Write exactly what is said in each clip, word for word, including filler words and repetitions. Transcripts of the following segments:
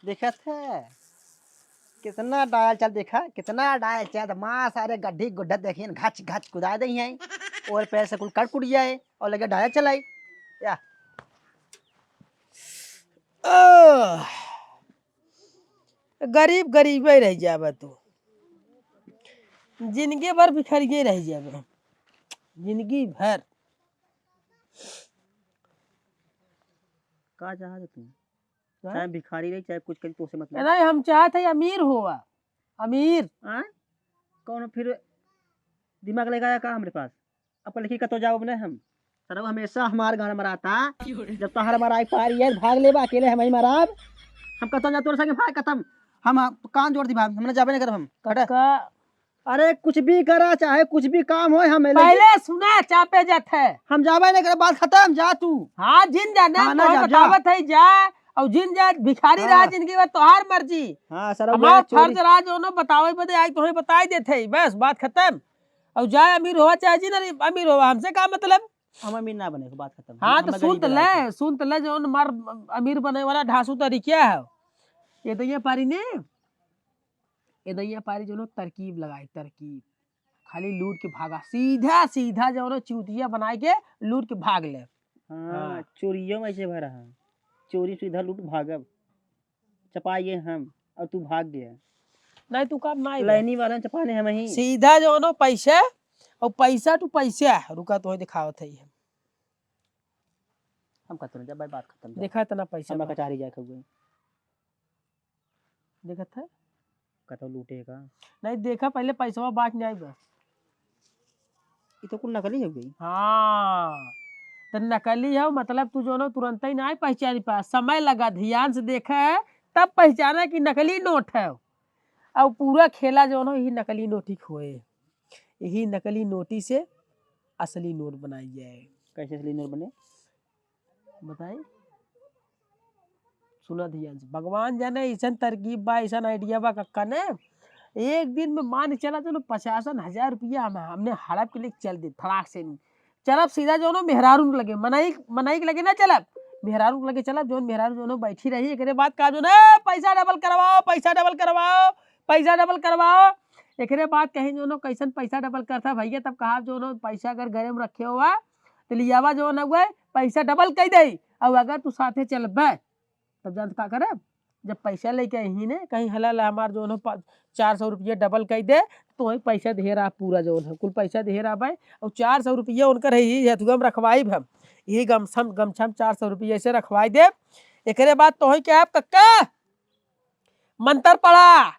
देखत है, कितना डायल चल, देखा, कितना डायल चल, माँ सारे गड्ढी गुड्ढा देखिन, घच घच कुदा दे हैं, और पैर से कुल कट कुट जाए, और लगे डायल चलाई। या। आह, गरीब गरीबे रह जाबे तू, जिंदगी भर भिखारिये रह जाबे, जिंदगी भर। का चाहत तू? हाँ? चाहे भिखारी रही, चाहे कुछ करी, तोसे मतलब। नहीं, हम चाहत है अमीर होवा, अमीर। हाँ? कौन फिर दिमाग लेके आया का हमरे पास? अब लेके कतो जाओ अपने हम। सरऊ हमेशा हमार गाना मराता। जब तोहर मराई पारी है, भाग लेबा, अकेले हम ही मराब। हम कतो जा तोर संगे भाग खत्म। हम, हम कान जोड़ दी भाग, हमने जाबे नहीं करब हम। हटे। कक्का, अरे कुछ भी करा, चाहे कुछ भी काम होए, हम पहले सुना, चापे जात है। हम जाबे नहीं करे, बात खत्म, जा तू। हाँ, जिन जा ना, हाँ, ना तोहे जा, जा। बतावत है, जा। और जिन जा, भिखारी हाँ। रहा जिंदगी में, तोहार मर्जी। हाँ, सर, हमार फर्ज रहा, जौनो बतावे बदे आई, तोहे बताई देत है, बस बात खत्म। और जा, अमीर होवा चाहे जिन अमीर होवा, हमसे का मतलब? हम अमीर ना बने, बात खत्म। हाँ, हम तो सुन गरीब तो रहा ले, सुन तो ले, जौन मार अमीर बने वाला ढासू तरीका है। ये तो ये पारी ने, ये दैया पारी जौनो तरकीब लगाई, तरकीब। खाली लूट के भागा, सीधा, सीधा जौनो चूतिया बनाए के लूट के भाग ले। हाँ, हाँ। चोरियो में ऐसे भरा है। चोरी सीधा लूट भागब। चपाइए हम, और तू भाग गया। नहीं, तू काम नहीं बा। लाइनी वाला चपाने हम ही। सीधा जौनो पैसे, और पैसा टू पैसे। रुका, तोहे दिखावत है हम। हम खत्म, जब भाई बात खत्म, जा। देखा इतना पैसा हम बा। कचहरी जाए के हुए। देखत है? कतौ लूटे का? नहीं, देखा पहले पैसवा बात नहीं आई बा। ई तो कुल नकली हो गई। हाँ, तो नकली हो, मतलब तू जौनो तुरंत ही ना पहचानी पा, समय लगा, ध्यान से देखा है, तब पहचाना कि नकली नोट है। और पूरा खेला जौनो यही नकली नोट ही होए, यही नकली नोटी से असली नोट बनाई जाए। कैसे असली नोट बने? बताई, सुना ध्यान से। भगवान जाने, ऐसन तरकीब बा, ऐसन idea बा कक्का ने। एक दिन में मान चला, चलो, पचासन हजार रुपया हम, हमने हड़प के लेके चल दे, फड़ाक से नहीं। चलब सीधा जौनो मेहरारू के लगे, मनई, मनई के लगे ना चलब, मेहरारू के लगे चलब, जौन मेहरारू जौनो बैठी रही, एकरे बाद का जौन, "ए, पैसा double करवाओ, पैसा double करवाओ, पैसा double करवाओ।" एकरे बाद कहीं जौनो, "कैसन पैसा double करता भैया?" तब कहा, "जौनो पैसा अगर घरे में रखे हुआ, तो लियावा जौन हुए, पैसा double कर दे।" और अगर तू साथे चलबे, तब जानत का करे, जब पैसा लेके अही ने, कहीं, "हला ला, हमार जौन हो पा-, चार सौ रुपया double कर दे," तो वही पैसा ढेर आ, पूरा जौन है, कुल पैसा ढेर आ भाई, और चार सौ रुपया उनकर है, यही हथुआ में रखवाई हम, यही गमछा में, गमछा में चार सौ रुपया ऐसे रखवाई दे। एकरे बाद तो है क्या, आप कक्का मंतर पड़ा,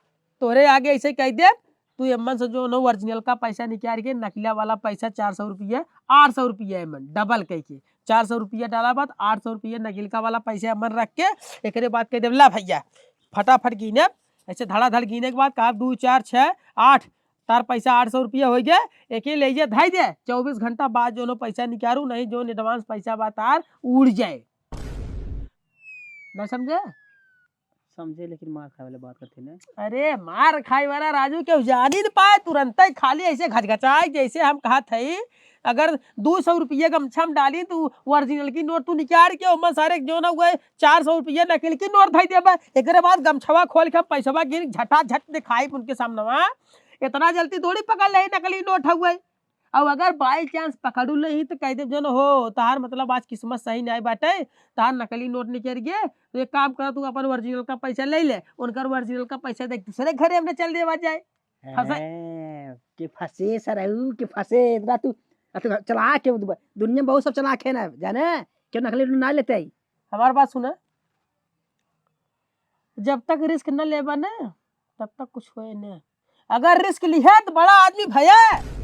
तोहरे आगे ऐसे कह दे, तू एमन से जौन हो original का पैसा निकाल के नकला वाला पैसा चार सौ रुपया, आठ सौ रुपया एमन double कह के, चार सौ रुपया डाला बाद आठ सौ रुपया नकलका वाला पैसा एमन रख के, एकरे बाद कह देब, "ला भैया, फटाफट गिने।" ऐसे धड़ाधड़ गिने के बाद कहा, "दू, चार, छः, आठ, तार पैसा आठ सौ रुपया हो गया, एके ले जे धाई दे, चौबीस घंटा बाद जौन हो पैसा निकालू, नहीं जौन advance पैसा बा तार उड़ जाए।" नहीं समझे? समझे, लेकिन मार खाए वाले बात करते ना। अरे, मार खाए वाला राजू केहू जानी न पाए, तुरंते खाली ऐसे घचघचाए, जैसे हम कहत हई, अगर दू सौ रुपया गमछा में डाली, तो original की नोट तू निकाल के, ओमा सारे जौन हुए, चार सौ रुपया नकल की नोट धई देबे। एकरे बाद गमछवा खोल के हम पैसवा गिन झटाझट दिखाई उनके सामनवा। इतना जल्दी थोड़ी पकड़ ले नकली नोट हुए। और अगर by chance पकड़ू नहीं तो कह देब, "जौन हो, तहार मतलब आज किस्मत सही नहीं बाटे, तहार नकली नोट निकल गए, तो एक काम कर, तू अपन original का पैसा ले ले, उनकर original का पैसा देख दूसरे घरे हमने चल देवा जाए।" फंसे। हैं, के फंसे सरऊ, के फंसे, इतना तू, आ तू चलाक है, दुनिया में बहुत सब चलाक है ना, जाने, क्यों नकली नोट ना लेते आई? हमार बात सुना, जब तक risk न लेबा ना, तब तक कुछ होए ना। अगर risk लिहे तो बड़ा आदमी भये,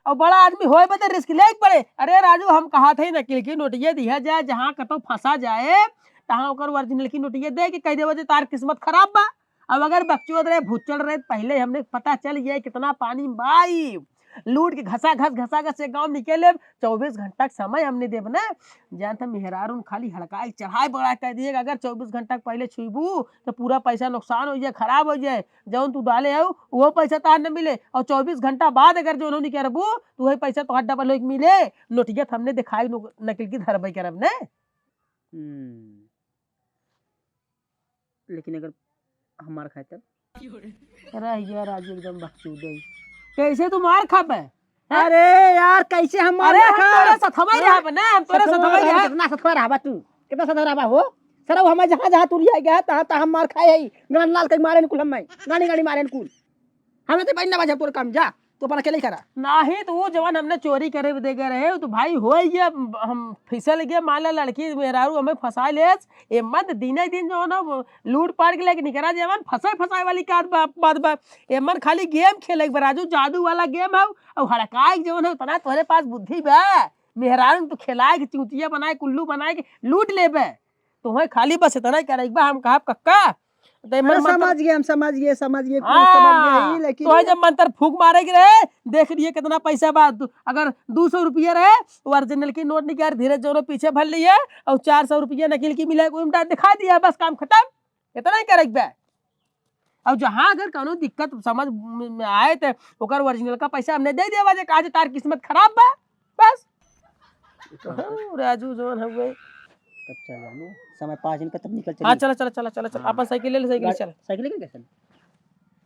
और बड़ा आदमी होए बदे risk ले के पड़े। अरे राजू, हम कहा थे नकल की नोटिया दिया जाए, जहाँ कतौ फंसा जाए, तहाँ ओकर original की नोटिया दे के कह देवे जे तार किस्मत खराब बा। अब अगर बकचोद रहे, भुच्चड़ रहे, पहले हमने पता चल जाए कितना पानी में बाई। लूट के घसा घस, घसा घस से गाँव निकले, चौबीस घंटा के समय हमने देब ना। जानत मेहरारून खाली हड़काए, चढ़ाए, बढ़ाए कह दिए, अगर चौबीस घंटा के पहले छुईबू, तो पूरा पैसा नुकसान हो जाए, खराब हो जाए। जौन तू डाले हो, वो पैसा तार न मिले, और चौबीस घंटा बाद अगर जौन हो निकलबू, तो वही पैसा तोहार double होके मिले। नोटिया तो हमने दिखाई नु-, नकल की धरबई करब ने। हम्म। लेकिन अगर हम मार खाए तब? अरे यार, राजू एकदम बकचोद है। कैसे तू मार खाबे? हैं? अरे यार, कैसे हम मार अरे, हम खाए? तोरे साथ हमारे हाँ? यहाँ पे ना, हम तोरे साथ सतवा हमारे रहबा, यहाँ। कितना सतवा रहबा तू? कितना सतवा रहबा हो? सरऊ हमें जहाँ, जहाँ तू लिया गया, तहाँ, तहाँ हम मार खाए ही। गान लाल कहीं मारे न कुल हमें। गानी, गानी मारे न कुल। हमें तो बहिन ना बाजा तोर काम, जा। तू अपन अकेले ही करा। नाही तो वो जवन हमने चोरी करे दे गए रहे, वो तो भाई हो ही गया, हम फिसल गया, मान ला लड़की मेहरारू हमें फंसा लेस। ए मत दिने दिन जो है ना, वो लूट पाट के लेके निकरा जेवन, फंसाए फंसाए वाली का बात बा, बात बा। एमन खाली game खेले के बा राजू, जादू वाला game है। और हड़काए के जवन है, उतना तोहरे पास बुद्धि बा। मेहरारू तो खेलाए के, चूतिया बनाए, कुल्लू बनाए के लूट लेबे। तोहे खाली बस इतना ही करे के बा, हम कहब कक्का। तो एमन अरे मंत्र समझ गए, हम समझ गए, समझ गए, कुल समझ गए हाँ, ही, लेकिन तोहे जब मंत्र फूंक मारे के रहे, देख लिए कितना पैसा बा। दू-, अगर दो सौ रुपया रहे, तो original की नोट निकाल, धीरे जोरो पीछे भर लिए, और चार सौ रुपया नकल की मिला, कोई उल्टा दिखा दिया, बस काम खत्म। इतना ही करे के बा। और जहाँ अगर कौनो दिक्कत समझ में, में आए, तो ओकर original का पैसा हमने दे देवा, जे कहा जे तार किस्मत खराब बा, बस। हाँ, राजू जौन हउए। तब चल जानो, समय पाँच दिन का, तब निकल हाँ, चली। चला, चला, चला, चला, चला। हाँ। अपन साइकिल ले ले, साइकिल ले गाड़-, चला। साइकिल लेके कैसे?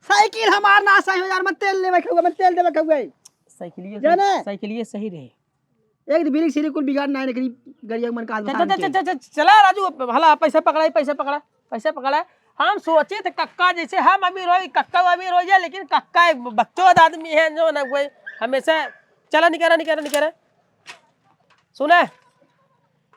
साइकिल हमार ना सही हो यार, मन तेल लेवे के हुआ, मन तेल देवे के हुआ। साइकिलिए जाने? साइकिलिए सही रहे। एक दिन बिरिक सिरिक कुल बिगाड़ ना निकली, गरिया मन का चल, चल, चल, चल, चल, चल, चला राजू, भला पैसा पकड़ा, पैसा पकड़ा, पैसा पकड़ा। हम सोचे थे कक्का जैसे हम अमीर होई, कक्का अमीर हो जाए, लेकिन कक्का एक बकचोद आदमी है जो ना कोई हमेशा चला निकरा, निकरा, निकरा। सुने,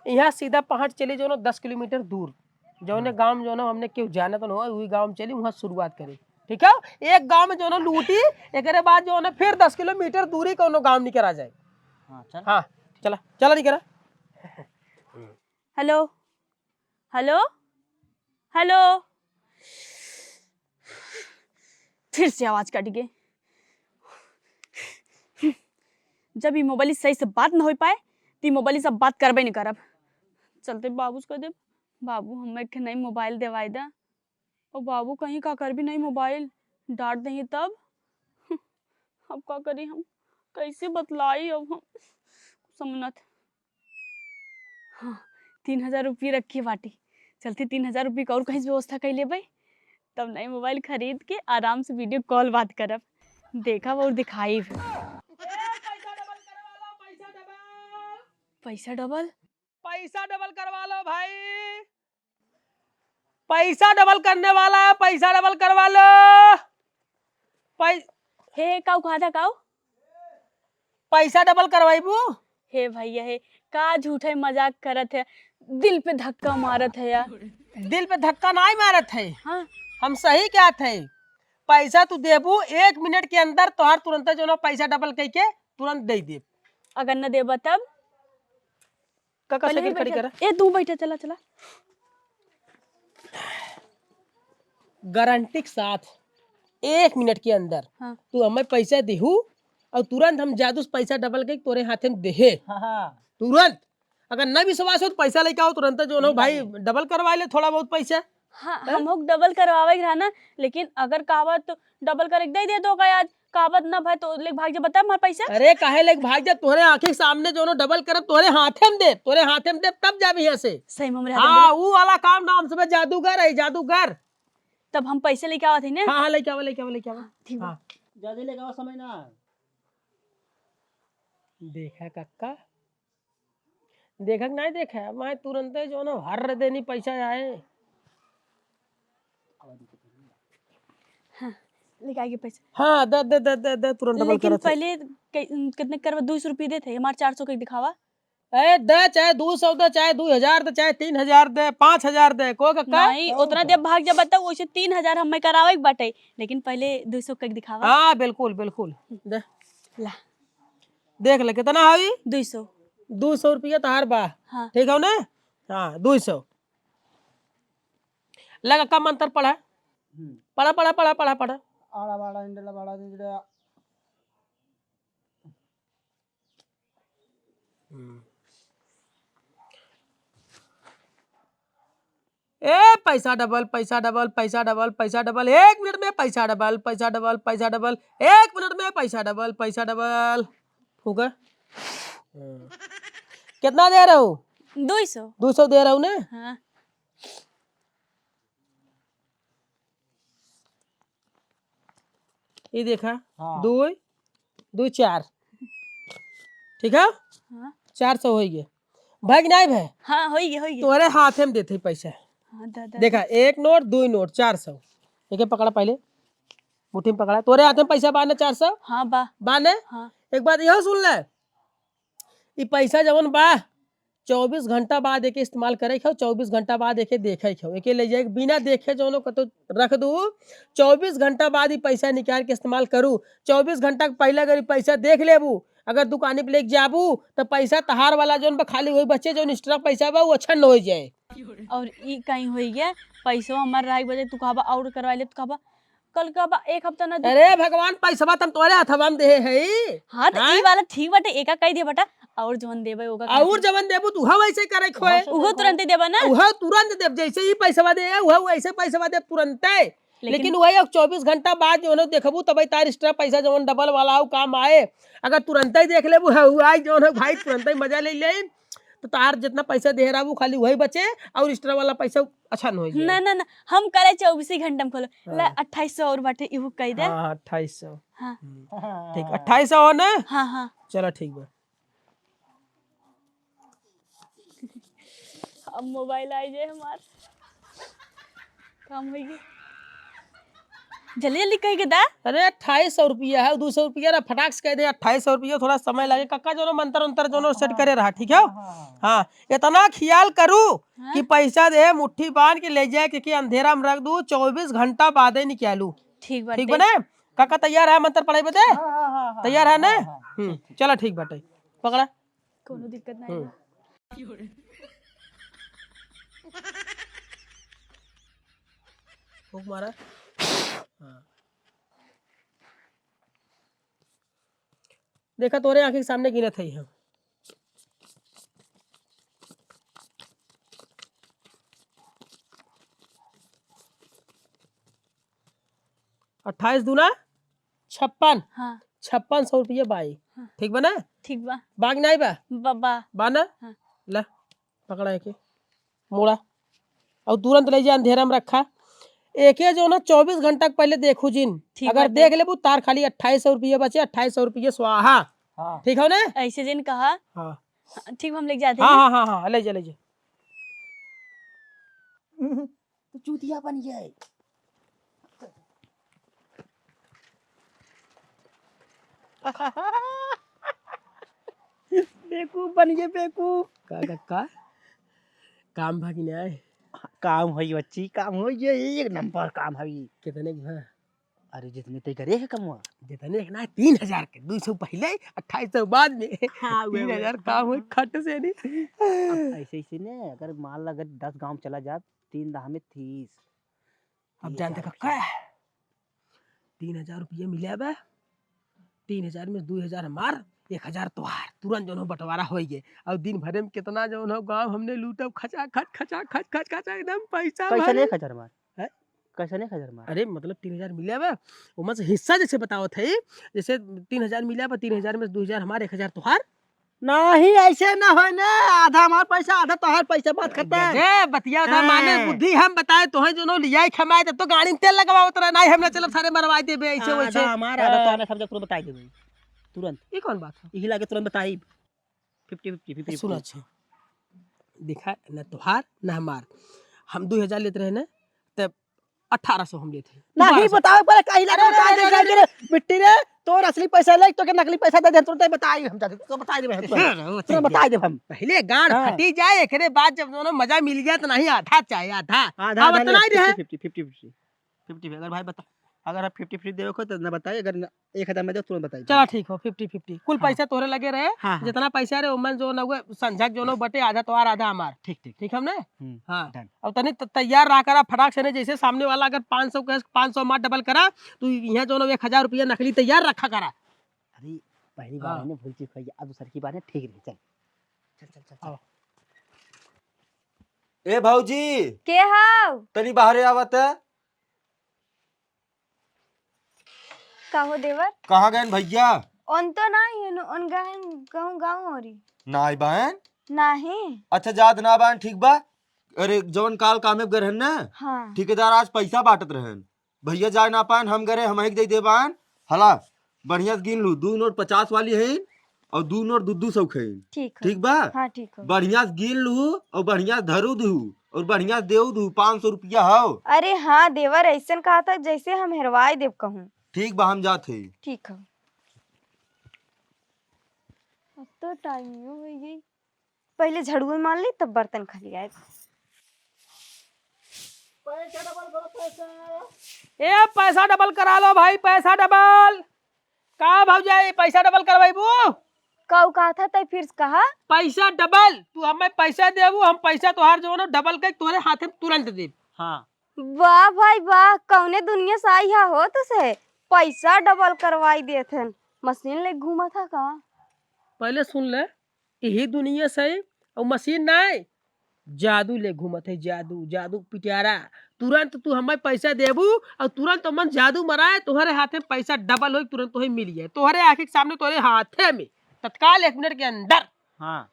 यहाँ सीधा पहाड़ चली जो ना दस किलोमीटर दूर, जौने हाँ। गाँव में जो ना हमने क्यों जाना तो ना हो, वही गाँव में चली, वहाँ शुरुआत करी। ठीक है, एक गाँव में जो ना लूटी, एकरे बाद जो ना फिर दस किलोमीटर दूरी कौनो गाँव निकरा जाए। हाँ, चल। हाँ, चला, चला निकरा। हेलो, हेलो, हेलो। फिर से आवाज कट गई। जब ई मोबाइल सही से बात न हो पाए, तो ई मोबाइल से बात करबे न करब। चलते बाबू से कह देब, "बाबू, हमें एक ठे नई मोबाइल देवाई दा।" और बाबू कहीं का करबी नई मोबाइल, डांट देंगे तब। अब का करी हम, कैसे बतलाई अब हम, समझ ना थे। हाँ, तीन हजार रुपये रखी बाटी, चलती तीन हजार रुपये का और कहीं से व्यवस्था कर लेबै, तब नई मोबाइल खरीद के आराम से video call बात करब, देखब और दिखाइब। पैसा डबल, पैसा डबल करवा लो भाई, पैसा डबल करने वाला है, पैसा डबल करवा लो। पै- हे, काऊ कहा था, काऊ? पैसा डबल करवाइबू? हे भैया, हे, का झूठे मजाक करत है, दिल पे धक्का मारत है यार। दिल पे धक्का नाई मारत है। हाँ। हम सही कहत है, पैसा तू देबू, एक मिनट के अंदर तोहार तुरंत जो ना पैसा डबल कइके तुरंत दे देब। अगर न देबा तब? काका, पहले साइकिल ही खड़ी बैठा। करा। ए, तू बैठा, चला, चला। गारंटी के साथ एक मिनट के अंदर हाँ। तू हमें पैसा देहू और तुरंत हम जादू से पैसा डबल के तोरे हाथे में देहे। हाँ, हाँ। तुरंत। अगर न विश्वास हो तो पैसा लेके आओ, तुरंत जो हो भाई, डबल करवा ले थोड़ा बहुत पैसा। हाँ, हैं? हम लोग डबल करवावे के रहा ना, लेकिन अगर कहबा तो डबल करके दे दे तो का आज, कहबा ना भाई तो लेके भाग जा, बता हमारे पैसा। अरे काहे लेके भाग जा, तोहरे आँखी के सामने जो ना डबल करब, तोहरे हाथे में दे, तोहरे हाथे में दे, तब जाबे यहाँ से। सही में हमरे हाथे में हाँ, दे। ऊ वाला काम ना, हम सब जादूगर है, जादूगर। तब हम पैसे लेके आवत है ना। हाँ, हाँ, लेके आवा, लेके आवा, लेके आवा। हाँ, ठीक बा। हाँ। जल्दी लेके आवा, समय ना। देखा कक्का, देखक नाहीं देखे, मैं तुरंते जो ना हर देनी पैसा आए। हाँ, लेके आइए पैसा। हाँ, दे, दे, दे, दे, दे, तुरंत डबल लेकिन करत है। पहले के-, कितने करवा, दो सौ रुपये देते, हमारे चार सौ के दिखावा। ए, दे, चाहे दो सौ दे, चाहे दो हजार दे, चाहे तीन हजार दे, पाँच हजार दे, को का, का? नहीं, उतना दे भाग जा, बताओ, वैसे तीन हजार हमें करावे के बाटे, लेकिन पहले दो सौ के दिखावा। हाँ, बिल्कुल, बिल्कुल, दे। ला। देख ले, कितना हवी? दो सौ। दो सौ रुपया तोहार बा। हाँ। ठीक हौ ने? हाँ, दो सौ। लगा का मंत्र पढ़ा? हम्म। पढ़ा, पढ़ा, पढ़ा, पढ़ा, पढ़ा। आड़ा बाड़ा इंडला बाड़ा इंडला। हम्म। ए, पैसा डबल, पैसा डबल, पैसा डबल, पैसा डबल, एक मिनट में पैसा डबल, पैसा डबल, पैसा डबल, एक मिनट में पैसा डबल, पैसा डबल। फूका। हाँ। कितना दे रहे हो? दो सौ। दो सौ दे रहे हो ना? हाँ। ई देखा, हाँ। दुई, दुई चार। ठीक है? हाँ। चार सौ होइगे। भै कि नाहीं भै? हाँ, होइगे, होइगे। तोरे हाथे में देत ही पैसा। हाँ, दा, दा, देखा, दा। एक नोट, दुई नोट, चार सौ। एके पकड़ा पहिले। मुट्ठी में पकड़ा। तोरे हाथे में पैसा बा न चार सौ? हाँ, बा। बा न? हाँ। एक बात इहो सुन ले। ई पैसा जवन बा, चउबीस घंटा बाद एके इस्तेमाल करे के हौ, चउबीस घंटा बाद एके देखे के हौ। एके ले जाए के बिना देखे जौनो कतौ रख दू, चउबीस घंटा बाद ई पैसा निकाल के इस्तेमाल करू। चउबीस घंटा के पहिले अगर ई पैसा देख लेबू, अगर दुकानी पे लेके जाबू, त पैसा तहार वाला जौन बा खाली वही बचे, जौन extra पैसा बा, उ अच्छा न हो जाए। और ई कहीं होई गया, पैसवा हमार रह बजे, तू कहबा और करवा ले, तू कहबा कल का बा, एक हफ्ता ना दे। अरे भगवान, पैसवा त हम तोरे हथवा में देहे हई। हाँ, त हाँ? ई वाला ठीक बाटे, एका कह दिया बेटा, और जवन देबे ओका कह और दिया। जवन देबू, तू उहो वैसे करे खोए। उहो तुरंते देबा ना? उहो तुरंत देब, जैसे ही पैसवा दे, उहो वैसे पैसवा देब तुरंते। लेकिन लेकिन वही अब चउबीस घंटा बाद जवन देखबू, तबे तार extra पैसा जवन double वाला हो काम आए। अगर तुरंते ही देख लेबू, हऊ आई जवन हो भाई, तुरंते ही मजा ले ले। तो तार जितना पैसा दे रहा, वो खाली वही बचे और extra वाला पैसा अच्छा न हो जाए। ना, ना, ना, हम करे चउबीस ही घंटा में खोलो। हाँ। ला, अट्ठाईस सौ और बाटे, इहू कह दे। हाँ, हाँ, अट्ठाईस सौ। हाँ। हम्म। ठीक, अट्ठाईस सौ हो ना? हाँ, हाँ। चलो, ठीक बा। अब मोबाइल आ जाए हमार। काम होई गई। जल्दी, जल्दी कह के दा। अरे, अट्ठाईस सौ रुपया है, दो सौ रुपया ना, फटाक से कह दे, अट्ठाईस सौ रुपया, थोड़ा समय लगे। काका, जो मंत्र उंतर जो set करे रहा, ठीक है? हाँ, हाँ, हाँ। हाँ, इतना ख्याल करू हाँ? कि पैसा दे, मुट्ठी बांध के ले जाए, क्योंकि अंधेरा में रख दू, चउबीस घंटा बादे निकालू। ठीक बाटे। ठीक बने? काका तैयार है मंत्र पढ़ाई बदे? हाँ, हाँ, हाँ, हाँ, तैयार है ना? हाँ, हाँ, हम्म, ठीक, ठीक। चला ठीक बाटे। पकड़ा। कोनो दिक्कत नहीं हम्म। बा। फूंक मारा। हाँ। देखा, तोरे आँखी के सामने गिनत हई हम। अट्ठाईस दूना छप्पन। हाँ। छप्पन सौ रुपया बाई। हाँ। ठीक बा ना? ठीक बा। बा कि नाई बा? बा, बा। बा ना? हाँ। ला, पकड़ा एके। मोड़ा। और तुरंत ले जा, अंधेरा में रखा। एके जो ना चउबीस घंटा के पहले देखू जिन। ठीक अगर बाटे। देख लेबू, तार खाली अट्ठाईस सौ रुपया बचे, अट्ठाईस सौ रुपया स्वाहा। हाँ। ठीक हो ना? ऐसे जिन कहा। हाँ। हाँ, ठीक, हम लेके जाते हाँ, हैं। हाँ, हाँ, हाँ, ले जा, ले जा। तो चूतिया बन गए। बेवकूफ बन गए, बेवकूफ। का, का, का? काम भा कि नाई? काम होई बच्ची, काम होई, ये एक नंबर काम है। कितने के भा? अरे, जितने तय करे है कमवा। जितने के ना, तीन हजार के, दो सौ पहले, अट्ठाईस सौ बाद में। हाँ, उहे, उहे। तीन हजार काम होई, खट से नहीं। अब ऐसे, ऐसे ने, अगर मान ला, अगर दस गांव चला जात, तीन दहा में तीस। अब तीस जानते हजार का रुपया। का? तीन हजार रुपया मिले बा, तीन हजार में दो हजार हमार, एक हजार तोहार। तुरंत जौन हो बंटवारा होई गए। और दिन भरे में कितना जौन हो गाँव हमने लूटब, खचा खच, खचा खच, खच खच, एकदम पैसा कैसे भरे। एक हजार हमार? हैं? कैसे एक हजार हमार? अरे मतलब तीन हजार मिले बा, ओमा से हिस्सा जैसे बतावत है, जैसे तीन हजार मिले बा, तीन हजार में दो हजार हमार, एक हजार तोहार। नहीं, ऐसे ना होय ना, आधा हमार पैसा, आधा तोहार पैसा, बात खत्म। गजब बतिया था, हाँ। माने बुद्धि हम बताए, तोहे जो नो लियाई खमाए, तब तो गाड़ी में तेल लगवावत रहे, नहीं, हम ना चलब, सारे मरवाई देबे, ऐसे हाँ, वैसे। आधा हमार, आधा हाँ। तोहार, सब जब तुरंत बताई देबे, तुरंत। ये कौन बात है? यही लागे तुरंत बताई, fifty fifty, fifty fifty। सुन अच्छा, देखा, ना तोहार, ना हमार, हम दो हजार लेत रहे ना, तब अठारह सौ हम लेत हई। नहीं, बारह सौ। बतावे पड़े, काहे लगे अरे, बताए अरे, दे, अरे, जाके अरे। रे, मिट्टी रे, तोर असली पैसा ले, तोके नकली पैसा दे दे, तुरंते बताई हम जाके, तो बताई देबे हम तुरंते। अरे, वो तुरंत चल बताई देब हम। पहले गांड हाँ। फटी जाए, एकरे बाद जब दोनों मजा मिल गया तो नहीं आधा चाहे आधा। आधा, अब आधा उतना ले, ही रहे। fifty fifty, fifty fifty। fifty fifty, अगर भाई बता, अगर आप fifty fifty देवे को तो ना बताइए, अगर ना एक हजार में दे, तुरंत बताइए। चला ठीक हो, fifty fifty। कुल हाँ। पैसा तोहरे लगे रहे, हाँ, हाँ। जितना पैसा रहे, ओमन जो ना हुए, संझा के जो ना बटे, आधा तोहार, आधा हमार। ठीक, ठीक। ठीक हमने? हम्म, हाँ। Done। अब तनी त-, तैयार रहा करा, फटाक से ने, जैसे सामने वाला अगर पाँच सौ कहे, पाँच सौ मार double करा, तो यहाँ जो ना एक हजार रुपया नकली तैयार रखा करा। अरे, पहली बार हाँ। है ना, भूल चूक हुई, अब दूसर की बार है, ठीक रही, चल। चल, चल, चल, चल। आओ। ए भौजी, के हाव? तनी बाहरे आवत है। का हो देवर? कहाँ गएन भैया? उन तो ना ही, उन गएन कहूँ गाँव ओरी। ना आई बाएन? नाही। अच्छा, जात ना बाएन, ठीक बा। अरे, जवन काल कामे गए रहन ना, हाँ। ठेकेदार आज पैसा बांटत रहन। भैया जाए ना पाएन, हम गए, हम ही दे दे बाएन। हला, बढ़िया से गिन लू, दू नोट पचास वाली है और दू नोट दू दू सौ के है। ठीक है। ठीक बा? हाँ, ठीक है। बढ़िया से गिन लू और बढ़िया से धरू दू और बढ़िया से देऊ दू, पाँच सौ रुपया हो। अरे हाँ देवर, ऐसन कहा था जैसे हम हेरवाए देब कहूँ। ठीक बा, हम जात है। ठीक है। अब तो टाइमियो हो गई, पहले झड़ुए मार ली तब बर्तन खलियाए। पैसा डबल करो, पैसा। ए, पैसा डबल करा लो भाई, पैसा डबल। का भौजाई, पैसा डबल करवाइबू? का उ कहा था, तै फिर से कहा? पैसा डबल, तू हमें पैसा देबू, हम पैसा तोहार जौन डबल के तोहरे हाथे में तुरंत देब। हाँ। वाह भाई वाह, कौने दुनिया से आई हा हो तुसे? पैसा डबल करवाई देत हन। मशीन ले घूमा था का? पहले सुन ले, यही दुनिया से, और मशीन नाय, जादू ले घूमत है, जादू, जादू पिटियारा। तुरंत तू हमें पैसा देबू और तुरंत मन जादू मराए, तुम्हारे हाथ में पैसा डबल होई, तुरंत तुम्हें मिल जाए, तुम्हारे आँखी के सामने, तुम्हारे हाथे में, तत्काल एक मिनट के अंदर। हाँ।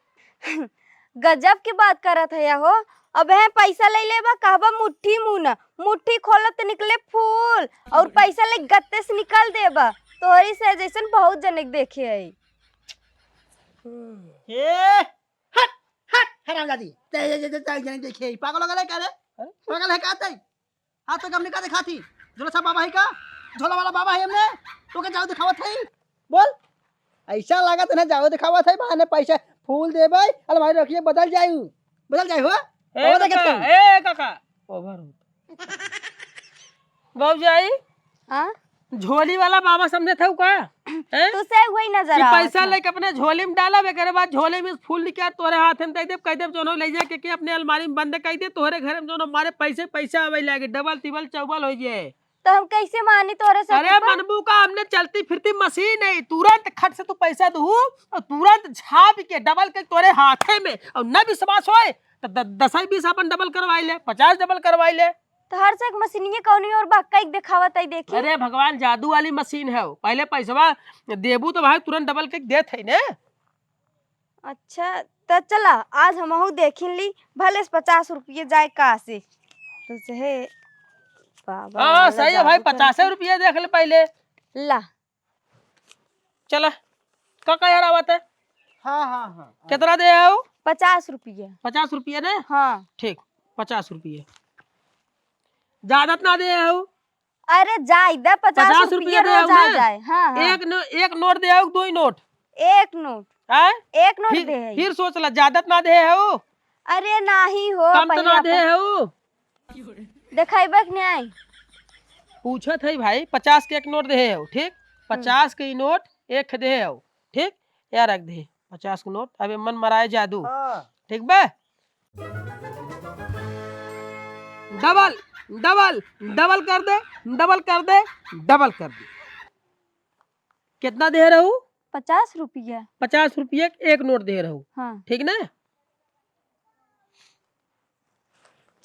गजब की बात करत है हो। अब है पैसा ले लेबा, कहबा मुट्ठी मुन, मुट्ठी खोलब त निकले फूल, और पैसा ले गत्ते से निकाल देबा। तोहरी से जैसन बहुत जने के देखे है। ए, हट, हट, हरामजादी। ते, ते, ते, ते, जने देखे है। पागल हो गए का रे? अरे? पागल है का ते? हाँ, तो हमने का देखा थी? झोला छाप बाबा है का? झोला वाला बाबा है हमने? तो का जाओ दिखावत है? बोल। ऐसा लागत है ना, जाओ दिखावत है, बहाने पैसा फूल देबै, अलमारी रखिए, बदल जाई, बदल जाई हो। ए और देखत काका, हूँ। ए काका, ओवर होत। भौजाई, हाँ? झोली वाला बाबा समझत हऊ का? हैं? तुसे वही नजर कि आवत पैसा है। लेके अपने झोली में डालब, एकरे बाद झोली में फूल निकाल तोरे हाथ में दे देब, कह देब, "जोनो ले जाके के अपने अलमारी में बंद कर दे, तोहरे घर में जोनो हमारे पैसे, पैसा आवे लागे, डबल, तिबल, चौबल हो जाए।" तो हम कैसे मानी तोरे से अरे कुछ? मनबू का, हमने चलती फिरती मशीन है, तुरंत खट से तू पैसा दू और तुरंत झाप के डबल के तोरे हाथे में, और न विश्वास होए तो द-, दस बीस अपन डबल करवाई ले, पचास डबल करवाई ले। तो हर से एक मशीनिये कौनी और बा, कई देखावत है, देखी। अरे भगवान, जादू वाली मशीन है, पहले पैसवा देबू तो भाई तुरंत डबल के देत है ने। अच्छा, त चला, आज हमहू देखिन ली, भले से पचास रुपये जाए का से। तो से हे, बाबा, हाँ, वाला सही है भाई, जादू करत पचासे है। रुपये देख ले पहले। ला। चला, का, का यार आवत है? हाँ, हाँ, हाँ। कितना दे हो? पचास रुपये। पचास रुपये ने? हाँ। ठीक, पचास रुपये। ज्यादा त ना दे हो? अरे जाए दे, पचास पचास रुपये रुपया दे रोज आओ आ ना। जाए। हाँ, हाँ। एक नो-, एक नोट दे आओ, दो ही नोट। एक नोट। आय? एक नोट फिर, दे है। फिर सोच ला, ज्यादा त ना दे हो। अरे नाही हो, कम त पहले ना दे अपन हो। देखाइबे कि नहीं? पूछत है भाई, पचास के एक नोट दे हो, ठीक? हम्म। पचास के ई नोट एक दे हो, ठीक? या रख दे, पचास के नोट। अबे मन मराए जादू। हाँ। ठीक बा? डबल, डबल, डबल कर दे, डबल कर दे, डबल कर दे। कितना दे रहू? पचास रुपया। पचास रुपया के एक नोट दे रहू। हाँ। ठीक ना?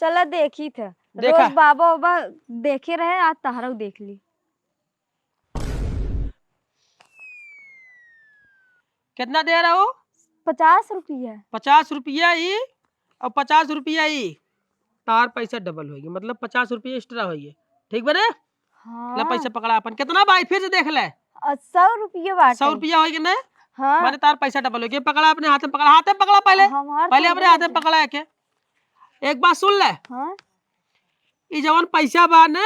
चला देखी थे। देखा। रोज बाबा बाबा देखे रहे, आज तहरऊ देख ली। कितना दे रहो? पचास रुपया। पचास रुपया ई और पचास रुपया ई, तार पैसा डबल होइगे, मतलब पचास रुपया एक्स्ट्रा होइगे। ठीक बा रे? हाँ। ले पैसा पकड़ा अपन, कितना भाई, फिर से देख ले। अ, सौ रुपया बाटे। सौ रुपया होइगे ना? हाँ। माने तार पैसा डबल होइगे। पकड़ा अपने हाथ में, पकड़ा, हाथ में पकड़ा पहले। हमार पहले तो अपने हाथ में पकड़ा है के। एक बात सुन ले। हाँ। ई जवन पैसा बा ना,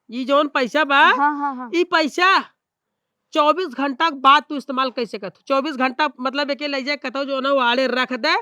ई जवन पैसा बा, हाँ, हाँ, हाँ। ई पैसा चउबीस घंटा के बाद तू इस्तेमाल कइ सकत हो। चउबीस घंटा मतलब एके ले जाए कतौ जो ना वाड़े रख दे,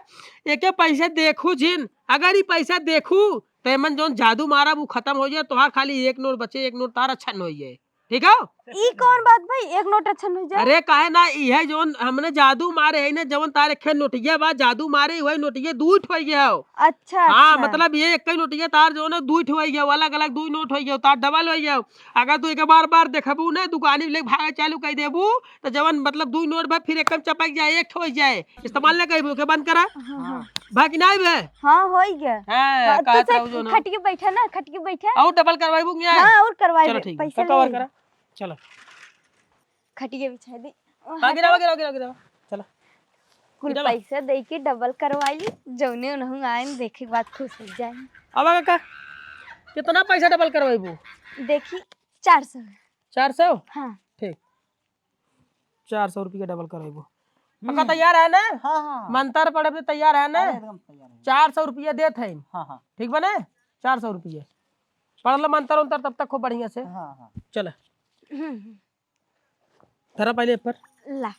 एके पैसा देखू जिन। अगर ई पैसा देखू तो एमन जौन जादू मारब उ खत्म हो जाए, तोहार खाली एक नोट बचे, एक नोट तार अच्छा न हो जाए। ठीक है? ई कौन बात भाई, एक नोट अच्छा न हो जाए? अरे काहे ना, इहे जौन हमने जादू मारे है ना, जौन तार एक नोटिया बा, जादू मारे वही नोटिया दू ठो हो गया हो। अच्छा, हाँ, अच्छा। मतलब ये एक ही नोटिया तार जो ना दू ठो हो गया, अलग अलग दू नोट हो गया, तार डबल हो गया। अगर तू एक बार बार देखबू ना, दुकानी ले भागे चालू कर देबू, तो जवन मतलब दू नोट बा, फिर एकदम चपक जाए, एक ठो हो जाए। इस्तेमाल ना करबू, के बंद करा। हाँ, हाँ। बा कि नहीं बे? हाँ, हो ही गया। हाँ, हाँ, तो कहत चल, रहू जो ना। खटिए बैठा ना, खटिए बैठा। और डबल करवाइबू कि नहीं? हाँ, और करवाइबे, चलो ठीक है, पैसा तो कवर ले। करा। चलो। खटिए बिछा दे। हाँ, गिरावा, गिरावा, गिरावा, गिरावा। चलो। कुल गिरावा। पैसा दे के डबल करवाई ली, जौने उनहु आए देखे के बाद खुश हो जाए। अब काका, कितना पैसा डबल करवाइबू? देखी, चार सौ। चार सौ? हाँ। ठीक, चार सौ रुपया डबल करइबो। पक्का हम्म। तैयार है ना? हाँ, हाँ, हाँ। मंतर पढ़े पे तैयार है ना? अरे, एकदम तैयार है। चार सौ रुपया देत है। हाँ, हाँ। ठीक बा ना? चार सौ रुपया। पढ़ लो मंतर उंतर तब तक खूब बढ़िया से। हाँ, हाँ। चला। हम्म। धरा पहले पर। ला।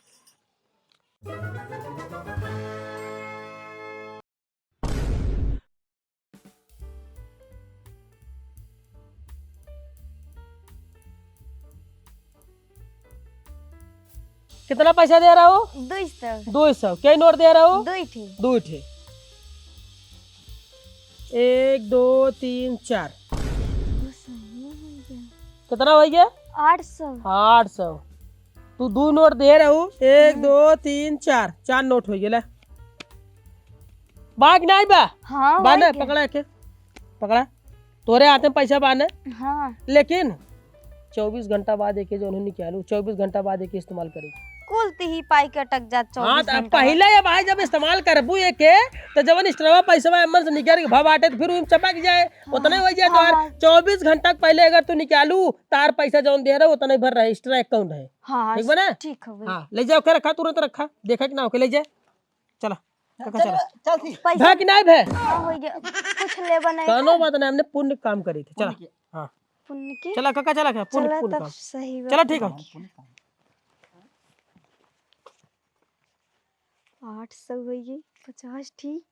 कितना पैसा दे रहा हो? दुई सौ। दुई सौ। कई नोट दे रहा हो? दुई ठे। दुई ठे। एक, दो, तीन, चार। कितना होइ गया? आठ सौ। आठ सौ। तू दू नोट दे रहू, एक, हम्म। दो, तीन, चार, चार नोट होइ गया। बा कि नाहीं बा? हाँ, बा होइ ना, गया। पकड़ा के, पकड़ा। तोरे हाथे में पैसा बा ना? हाँ। लेकिन चउबीस घंटा बाद एके जौन है निकालू, चउबीस घंटा बाद एके इस्तेमाल करी। कुल तिही पाई के अटक जात हाँ, चउबीस त अब घंटा बाद। पहिले ये भाई जब इस्तेमाल करबू एके, त जवन extra पैसा एमन से निकाल के भाव बाटे, त फिर उ चपक जाए, हाँ, उतने होइ जाए हाँ, तोहार। हाँ। चउबीस घंटा के पहिले अगर तू निकालू, तार पैसा जौन दे रहे, उतने भर रहे, extra account है। हाँ, ठीक बा ना? ठीक हवे। हाँ, ले जाओ के रखा, तुरंत रखा, देखा कि ना होके ले जाए। चला, काका, चल, चला। चल, ठीक। पैसा भा कि नाहीं भे? हाँ, होइ गया। कुछ लेबा नहीं कौनो का? बात नहीं, हमने पुण्य काम करी थे। चला। पुण्य के? हाँ। पुण्य के? चला, काका, चला, चला, पुण्य, चला, पुण्य तब काम। सही चला, बात ठीक है। है। आठ सौ होइ गई, पचास ठीक।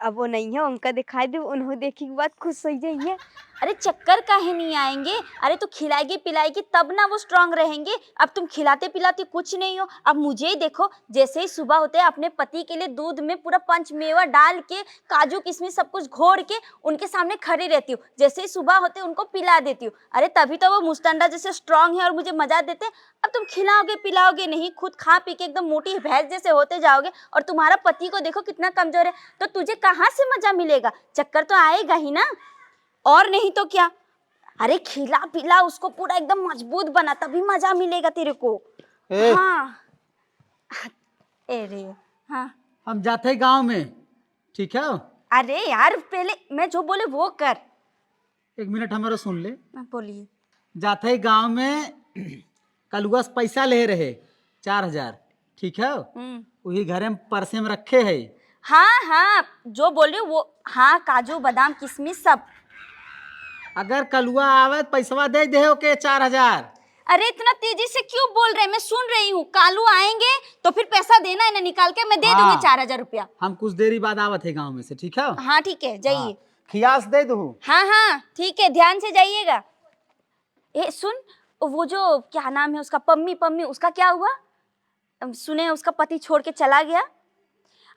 अब वो नहीं है, उनका दिखाई दे, उन्हों देखी के बाद खुश होइ जाएंगे। अरे चक्कर काहे नहीं आएंगे? अरे तू खिलाएगी पिलाएगी तब ना वो strong रहेंगे। अब तुम खिलाते पिलाते कुछ नहीं हो। अब मुझे ही देखो, जैसे ही सुबह होते अपने पति के लिए दूध में पूरा पंच मेवा डाल के, काजू किशमिश सब कुछ घोर के उनके सामने खड़ी रहती हूँ। जैसे ही सुबह होते उनको पिला देती हूँ। अरे तभी तो वो मुस्टंडा जैसे strong है और मुझे मजा देते हैं। अब तुम खिलाओगे पिलाओगे नहीं, खुद खा पी के एकदम मोटी भैंस जैसे होते जाओगे और तुम्हारा पति को देखो कितना कमजोर है, तो तुझे कहाँ से मजा मिलेगा? चक्कर तो आएगा ही ना, और नहीं तो क्या। अरे खिला पिला उसको पूरा एकदम मजबूत बना, तभी मजा मिलेगा तेरे को। ए। हाँ। ए रे, हाँ। हम जाते हैं गाँव में, ठीक है? अरे यार, पहले मैं जो बोले वो कर। एक मिनट हमारा सुन ले। हाँ, बोलिए। जाते ही गाँव में कलुआ से पैसा ले रहे, चार हजार, ठीक है? हम्म। वही घरे में परसे में रखे है। हाँ, हाँ, जो बोल रही हूँ वो, हाँ, काजू, बादाम, किशमिश सब। अगर कलुआ आवे तो पैसवा दे दे ओके चार हजार। अरे, इतना तेजी से क्यों बोल रहे? मैं सुन रही हूँ, कालू आएंगे तो फिर पैसा देना है ना, निकाल के मैं दे दूंगी हाँ। चार हजार रुपया। हम कुछ देरी बाद आवत है गाँव में से, ठीक है? हाँ, ठीक है, जाइए। हाँ, खियास दे दू। हाँ, हाँ, ठीक है, ध्यान से जाइएगा। ए, सुन, वो जो, क्या नाम है उसका, पम्मी, पम्मी, उसका क्या हुआ? अम, सुने उसका पति छोड़ के चला गया।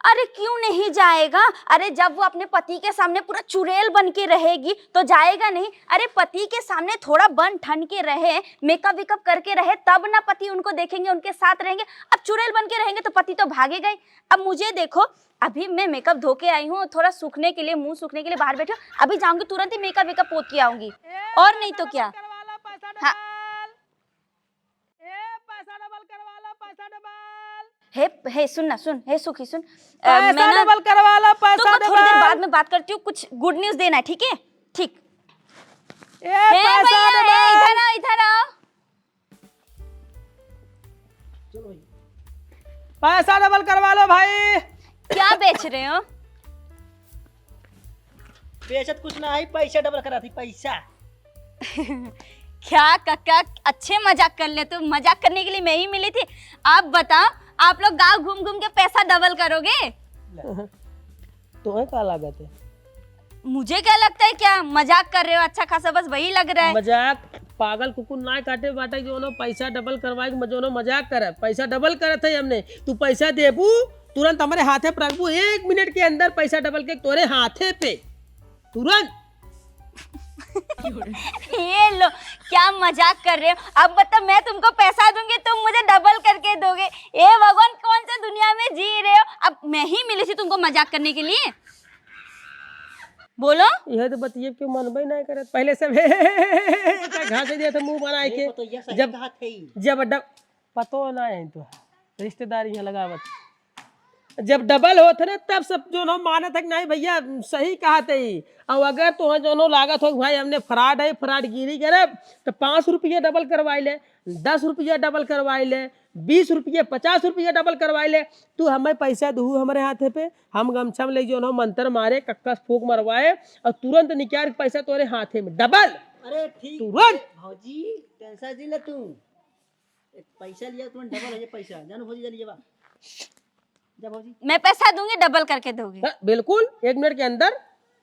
अरे, क्यों नहीं जाएगा? अरे, जब वो अपने पति के सामने पूरा चुड़ैल बन के रहेगी, तो जाएगा नहीं? अरे, पति के सामने थोड़ा बन ठन के रहे, मेकअप वेकअप करके रहे, तब ना पति उनको देखेंगे, उनके साथ रहेंगे। अब चुड़ैल बन के रहेंगे, तो पति तो भागेगा ही। अब मुझे देखो, अभी मैं मेकअप धो के आई हूँ, थोड़ा सूखने के लिए, मुंह सूखने के लिए बाहर बैठी हूँ। अभी जाऊंगी, तुरंत ही मेकअप वेकअप पोत के आऊंगी। और नहीं तो क्या। हाँ। ए, पैसा डबल करवा लो, पैसा डबल। हे, हे, सुन ना, सुन, हे सुखी, सुन। अ, पैसा मैं ना डबल करवा लो, पैसा तुमको थोड़ी देर डबल। बाद में बात करती हूँ, कुछ गुड न्यूज़ देना है, ठीक है? ठीक। ए, हे पैसा भैया, डबल। ए, इधर आओ, इधर आओ। पैसा डबल करवा लो भाई। क्या बेच रहे हो? बेचत कुछ ना है, पैसा डबल करा थी, पैसा। क्या काका, अच्छे मजाक कर लेते हो, मजाक करने के लिए मैं ही मिली थी। आप बताओ, आप लोग गांव घूम घूम के पैसा डबल करोगे? ले। तुम्हें का लागत है? मुझे क्या लगता है, क्या मजाक कर रहे हो? अच्छा खासा बस वही लग रहा है। मजाक, पागल कुकुर ना काटे बाटे, जोनो पैसा डबल करवाए के, जोनो मजाक करे, पैसा डबल करत है हमने। तू पैसा देबू, तुरंत हमारे हाथे पर रखबू, एक मिनट के अंदर पैसा डबल के तोरे हाथे पे, तुरंत। ये लो, क्या मजाक कर रहे हो? अब बताओ, मैं तुमको पैसा दूंगी, तुम मुझे डबल करके दोगे? ए भगवान, कौन से दुनिया में जी रहे हो? अब मैं ही मिली थी तुमको मजाक करने के लिए? बोलो। यह तो बतिये क्यों मनबे नहीं करत, पहले सब घास दिया था मुंह बनाए के। जब, जब डब-, पतो ना है तो रिश्तेदारी है लगावत। जब डबल होत है ना, तब सब जौन हो मानत है कि नहीं भैया, सही कहत है। और अगर तोहे जौन हो लागत हो कि भाई हमने फ्रॉड है, फ्रॉडगिरी करे, तो पाँच रुपया डबल करवाई ले, दस रुपया डबल करवाई ले, बीस रुपया, पचास रुपया डबल करवाई ले। तू हमें पैसा दहू हमरे हाथे पे, हम गमछा में ले जौन हो मंतर मारे, कक्का से फूंक मरवाए और तुरंत निकाल के पैसा तोरे हाथे में डबल। अरे ठीक तुरंत। भौजी, टेंशन जी ले तू। एक पैसा लिया, तुरंत डबल हो जाए पैसा। जानो भौजी, जा लिए बा। जा भौजी। मैं पैसा दूंगी, डबल करके दोगे। हाँ, बिल्कुल, एक मिनट के अंदर।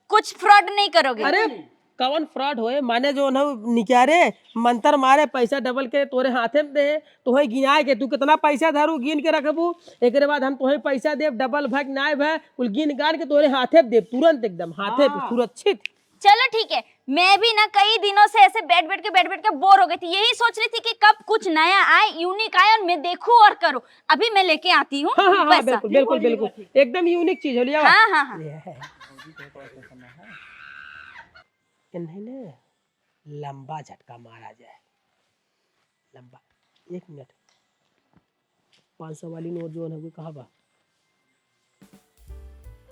कुछ फ्रॉड नहीं करोगे? अरे, कवन फ्रॉड होए? माने जौन हो निकारे, मंतर मारे, पैसा डबल के तोरे हाथे में दे, तोहे गिनाए के, तू कितना पैसा धरू, गिन के रखबू, एकरे बाद हम तोहे पैसा देब, डबल भा कि नाय भा, कुल गिन गान के तोरे हाथे में देब, तुरंत एकदम हाथे पे, हाँ। सुरक्षित। चलो ठीक है, मैं भी ना कई दिनों से ऐसे बैठ बैठ के, बैठ बैठ के बोर हो गई थी। यही सोच रही थी कि कब कुछ नया आए, यूनिक आए और मैं देखूं और करूं। अभी मैं लेके आती हूँ हाँ, हाँ, हाँ, पैसा। बिल्कुल, बिल्कुल, बिल्कुल। एकदम यूनिक चीज हो लिया। हाँ, हाँ, हाँ। ये है। इन्हें ना लंबा झटका मारा जाए। लंबा। एक मिनट। पाँच सौ वाली नोट जौन हवे, कहाँ बा?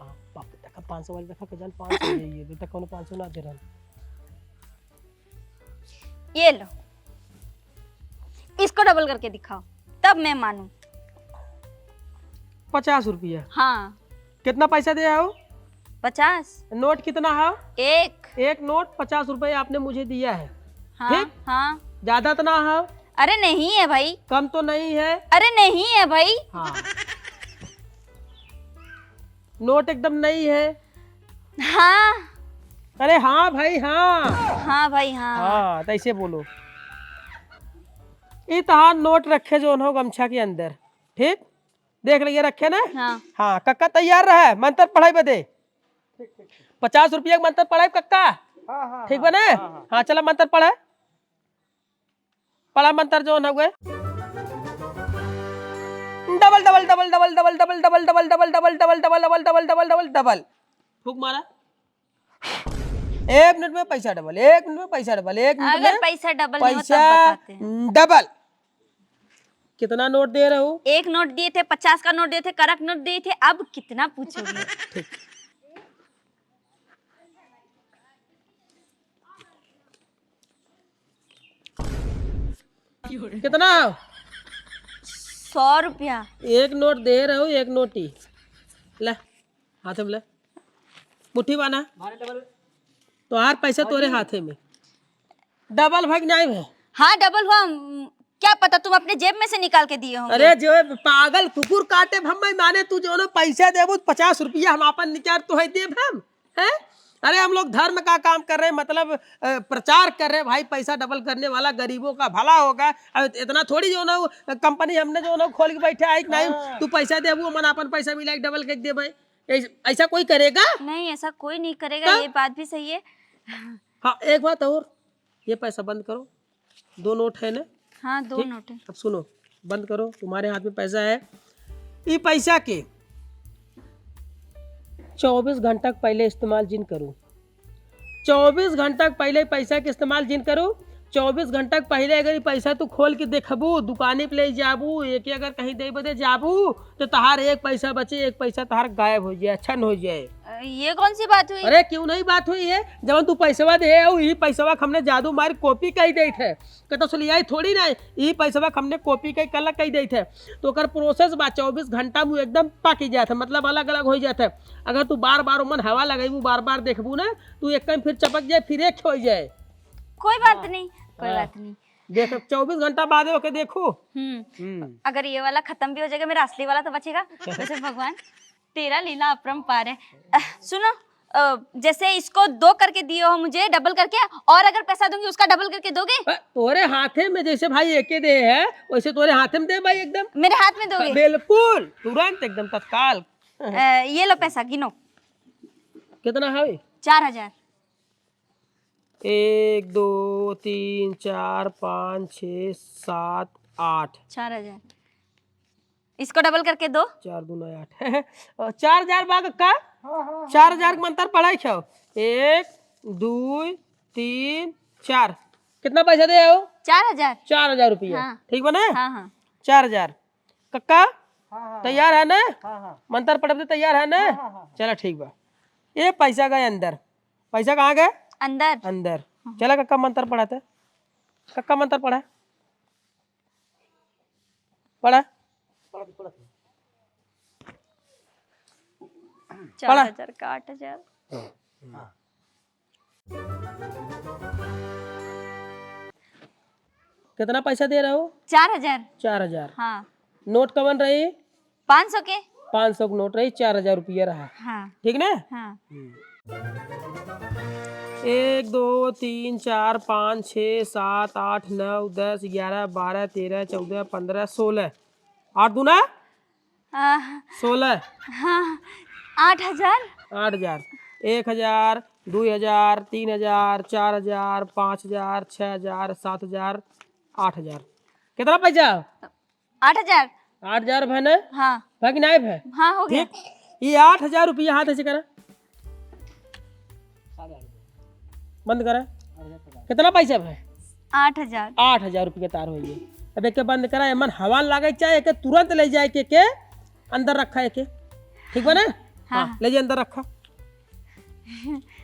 हाँ, पा-, देखा, पाँच सौ वाली देखा, के जान पाँच सौ दे, ये देखा, कौनो पाँच सौ ना दे रहल। ये लो, इसको डबल करके दिखाओ, तब मैं मानूं। पचास रुपया? हाँ। कितना पैसा दिया हो? पचास। नोट कितना है? एक। एक नोट पचास रुपए आपने मुझे दिया है। हाँ, ठीक? हाँ। ज्यादा तो ना है? अरे नहीं है भाई। कम तो नहीं है? अरे नहीं है भाई। हाँ। नोट एकदम नई है। हाँ। अरे हाँ भाई, हाँ। हाँ भाई, हाँ। हाँ, तो ऐसे बोलो। ई तहार नोट रखे जौन हो गमछा के अंदर, ठीक? देख लिए, रखे ना? हाँ। हाँ, कक्का तैयार रहे मंतर पढ़ाई बदे। पचास रुपया के मंतर पढ़ाई कक्का। हाँ, हाँ, ठीक हाँ, बने? हाँ, हाँ। हाँ, चला मंतर पढ़े। पढ़ा मंतर जौन हवे। डबल, डबल, डबल, डबल। फूंक मारा। एक मिनट में पैसा डबल, एक मिनट में पैसा डबल, एक मिनट अगर में पैसा डबल नहीं हो, तब पैसा बताते हैं। डबल। कितना नोट दे रहे हो? एक नोट दिए थे, पचास का नोट दिए थे, करक नोट दिए थे, अब कितना पूछोगे? ठीक। कितना? सौ रुपया। एक नोट दे रहे हो, एक नोटी। ले, हाथ में ले। मुट्ठी बाना। तोहार पैसा तोरे हाथे में। डबल भा कि नाहीं भा? हाँ, डबल हुआ। उम, क्या पता तुम अपने जेब में से निकाल के दिए होंगे। अरे जो पागल कुकुर काटे हम, माने तू जौनो पैसा देबू, पचास रुपया हम आपन निकाल तोहे देब हम, हैं? अरे हम लोग धर्म का काम कर रहे हैं, मतलब, अ, प्रचार कर रहे हैं भाई, पैसा डबल करने वाला गरीबों का भला होगा। अब इतना थोड़ी जौनो कंपनी हमने जौनो खोल के बैठा है कि नाहीं, हाँ। तू पैसा देबू, हमन आपन पैसा मिला के डबल कर देबे। ऐस-, ऐसा कोई करेगा? नहीं, ऐसा कोई नहीं करेगा, तो? ये बात भी सही है। हाँ, एक बात और, ये पैसा बंद करो, दो नोट है ना? हाँ, दो ठीक? नोट है। अब सुनो, बंद करो, तुम्हारे हाथ में पैसा है। ई पैसा के चौबीस घंटा के पहले इस्तेमाल जिन करो। चौबीस घंटा के पहले पैसा के इस्तेमाल जिन करो। चौबीस घंटा के पहले अगर ई पैसा तू खोल के देखबू, दुकानी पे ले जाबू, एक अगर कहीं दे बदे जाबू, तो तहार एक पैसा बचे, एक पैसा तहार गायब हो जाए, छन हो जाए। अ, ये कौन सी बात हुई? अरे क्यों नहीं बात हुई है? जब तू पैसवा दे, ई पैसवा के हमने जादू मार कॉपी कर देत है। कहता सुलियाई थोड़ी ना, ई पैसवा के हमने कॉपी कई कला कई देत है, तो ओकर प्रोसेस बा, चौबीस घंटा में एकदम पाकी जात है, मतलब अलग अलग हो जात है। अगर तू बार बार ओमन हवा लगेबू, बार बार देखबू ना, तू एक कहीं फिर चपक जाए, फिर एक हो जाए। कोई बात हाँ। नहीं, कोई हाँ। बात नहीं। देख, अब चौबीस घंटा बाद ओके देखू। हम्म। हम्म। अगर ये वाला खत्म भी हो जाएगा, मेरा असली वाला तो बचेगा। वैसे भगवान, तेरा लीला अपरंपार है। अ, सुनो, अ, जैसे इसको दो करके दिए हो मुझे, डबल करके, और अगर पैसा दूंगी उसका डबल करके दोगे? अ, तोरे हाथे में जैसे भाई एके दे है, वैसे तोरे हाथे में दे भाई एकदम। मेरे हाथ में दोगे? हाँ, बिल्कुल, तुरंत एकदम तत्काल। अ, ये लो पैसा, गिनो। कितना है? चार हजार। एक, दो, तीन, चार, पाँच, छः, सात, आठ। चार हजार। इसको डबल करके दो। चार दूना आठ। और चार हजार बा का? हाँ, हाँ, हाँ, चार हजार हाँ। के मंतर पढ़ाई खाओ। एक, दो, तीन, चार। कितना पैसा दे हो? चार हजार। चार हजार रुपया। हाँ। ठीक बा ना? हाँ, हाँ। चार हजार। कक्का, हाँ, हाँ, तैयार है ना? हाँ, हाँ। मंत्र पढ़ब तो तैयार है ना? हाँ, हाँ, हाँ। चला ठीक बा। ये पैसा गए अंदर। पैसा कहाँ गए? अंदर। अंदर। हाँ। चला कक्का मंत्र पढ़ा थे। कक्का मंत्र पढ़ा। पढ़ा। पढ़ा। चार हजार का आठ हजार। हाँ। कितना पैसा दे रहे हो? चार हजार। चार हजार। हाँ। नोट कवन रही? पाँच सौ के। पाँच सौ के नोट रही, चार हजार रुपया रहा। हाँ। ठीक ना? हाँ। हम्म। एक, दो, तीन, चार, पाँच, छः, सात, आठ, नौ, दस, ग्यारह, बारह, तेरह, चौदह, पन्द्रह, सोलह। आठ दूना? आ, सोलह। हाँ, आठ हजार। आठ हजार। एक हजार, दुई हजार, तीन हजार, चार हजार, पाँच हजार, छः हजार, सात हजार, आठ हजार। कितना पैसा? आठ हजार। आठ हजार भए ना? हाँ। भए कि नाहीं भए? हाँ, हो गया। ठीक। ये आठ हजार रुपया हाथ ऐसे करा। बंद करा। कितना पैसा भए? आठ हजार। आठ हजार रुपया तार होइए। अब एके बंद करा, एमन हवा न लागे चाहे, एके तुरंत ले जाए के, के अंदर रखा एके। ठीक बा ना? हाँ। हाँ, ले जाए अंदर रखा।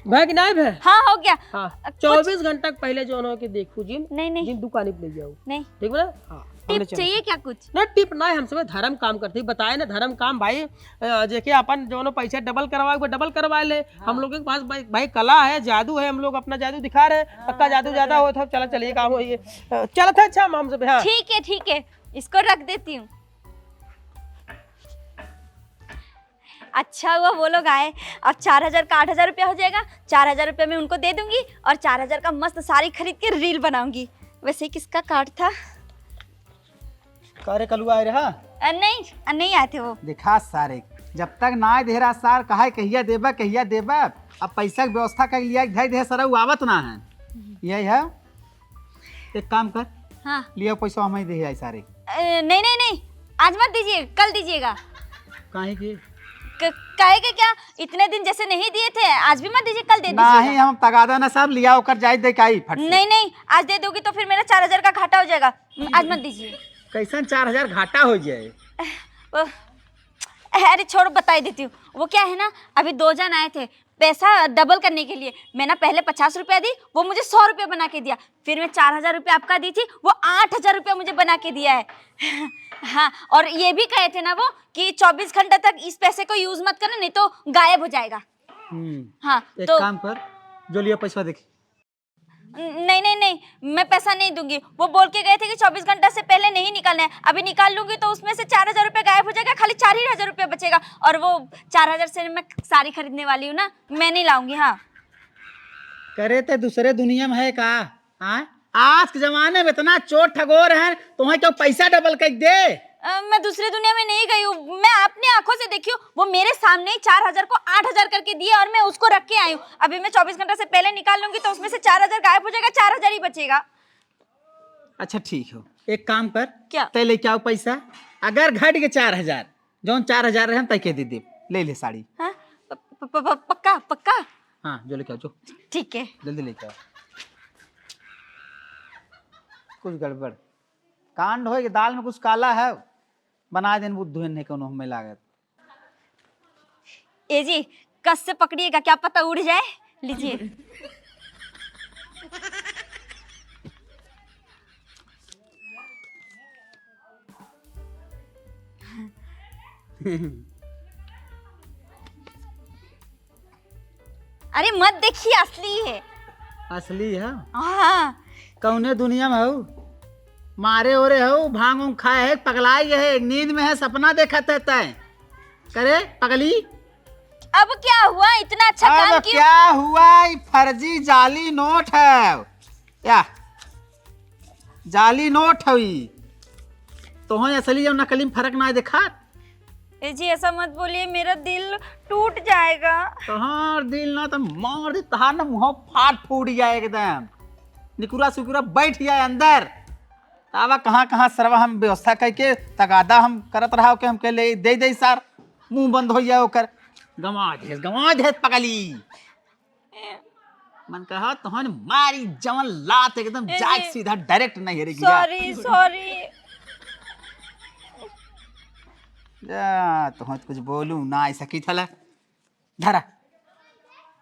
भए कि नाहीं भए? हाँ, हो गया। हाँ, कुछ चउबीस घंटा के पहिले जौन हो के देखू जिन, नहीं, नहीं। जिन दुकानी पे ले जाओ। नहीं। ठीक बा ना? हाँ, हमने टिप चलो। चाहिए क्या कुछ? नहीं, टिप नाहीं, हम सब धर्म काम करते ही बताए ना, धर्म काम भाई, अ, जेके अपन जौन पैसा डबल करवाए, वो डबल करवा ले। हाँ। हम लोग के पास भाई, भाई कला है, जादू है, हम लोग अपना जादू दिखा रहे हैं। हाँ, पक्का जादू चलो, ज्यादा चलो। हो तो चला, चलिए काम होइए। अ, चलत है, अच्छा, हम सब, हाँ। ठीक है, ठीक है, इसको रख देती हूँ। अच्छा हुआ वो लोग आए। अब चार हजार का आठ हजार रुपया हो जाएगा, चार हजार रुपया मैं उनको दे दूंगी और चार हजार का मस्त साड़ी खरीद के reel बनाऊंगी। वैसे ही किसका card था? का रे कलुआ आए रहा? अ, नहीं, अ, नहीं आए थे वो। देखा सारे, जब तक नाय देहरा सार कहे कहिया देबा, कहिया देबा, अब पैसा के व्यवस्था कर लिया, धै दे सारा, वो आवत ना है। यही है। एक काम कर, हाँ। लिया पैसा हम ही दे आई सारे। अ, नहीं, नहीं, नहीं, आज मत दीजिए, कल दीजिएगा। काहे के? क-, काहे के क्या? इतने दिन जैसे नहीं दिए थे, आज भी मत दीजिए, कल दे दीजिएगा। नहीं, हम तगादा ना साहब, लिया ओकर जाए दे के आई फट से। नहीं, नहीं, आज दे दोगी तो फिर मेरा चार हजार का घाटा हो जाएगा। आज मत दीजिए। कैसन चार हजार घाटा हो जाए? वो, अरे छोड़ो, बताई देती हूँ। वो क्या है ना, अभी दो जन आए थे, पैसा double करने के लिए। मैं ना पहले पचास रुपया दी, वो मुझे सौ रुपया बना के दिया। फिर मैं चार हजार रुपया आपका दी थी, वो आठ हजार रुपया मुझे बना के दिया है। हाँ, और ये भी कहे थे ना वो कि चउबीस घंटा तक इस पैसे को use मत करना, नहीं तो गायब हो जाएगा। हम्म। हाँ, एक तो काम कर, जो लिया पैसा देखी। नहीं, नहीं, नहीं, मैं पैसा नहीं दूंगी। वो बोल के गए थे कि चउबीस घंटा से पहले नहीं निकालना है। अभी निकाल लूंगी तो उसमें से चार हजार रुपया गायब हो जाएगा, खाली चार ही हजार रुपया बचेगा। और वो चार हजार से मैं साड़ी खरीदने वाली हूँ ना, मैं नहीं लाऊंगी। हाँ। करे ते दूसरे दुनिया में है का? हाँ? आज के जमाने में इतना चोर ठगोर हैं, तुम्हें क्यों पैसा double कर दे? अ, मैं दूसरी दुनिया में नहीं गई हूँ, मैं अपने आंखों से देखी हूँ। वो मेरे सामने ही चार हजार को आठ हजार करके दिए और मैं उसको रख के आई हूँ। अभी मैं चउबीस घंटा से पहले निकाल लूंगी तो उसमें से चार हजार गायब हो जाएगा, चार हजार ही बचेगा। अच्छा ठीक हो, एक काम कर, क्या? तै लेके आओ पैसा, अगर घट गए चार हजार, जौन चार हजार रहे हम तै के दे दे, ले ले साड़ी। हाँ? प-, प-, प-, पक्का, पक्का? हाँ, जो लेके आओ, जो। ठीक है। जल्दी लेके आओ। कुछ गड़बड़। कांड होए कि दाल में कुछ काला है, बना देन बुद्धू इन्हें कौनो हमें लागत। ए जी, कस से पकड़िएगा, क्या पता उड़ जाए। लीजिए। अरे मत देखिए, असली है। असली है? हाँ। कौने दुनिया में हऊ? मारे ओरे हऊ, भांग उंग खाए है, पगलाई है, नींद में है, सपना देखत है तय। करे पगली? अब क्या हुआ, इतना अच्छा काम अब क्यों? क्या हुआ? ई फर्जी जाली नोट है। या जाली नोट हई। तोहई असली और नकली में फर्क ना देखात? ए जी, ऐसा मत बोलिए, मेरा दिल टूट जाएगा। तोहार दिल ना तो मार दे, तोहार ना मुंह फाट फूट जाए एकदम। निकुरा सुकुरा बैठ जाए अंदर। तावा कहाँ कहाँ सरवा हम व्यवस्था करके तगादा हम करत रहा के हमके ले दे दे सार। मुंह बंद हो जाए ओकर। गंवा दे, गंवा दे पगली। मन कहा तोहन मारी जवन लात एकदम ए जाए जी, सीधा direct नहीं रे गिरा। Sorry, sorry। अच्छा, तो हम कुछ बोलू ना, ऐसा की थला। धरा।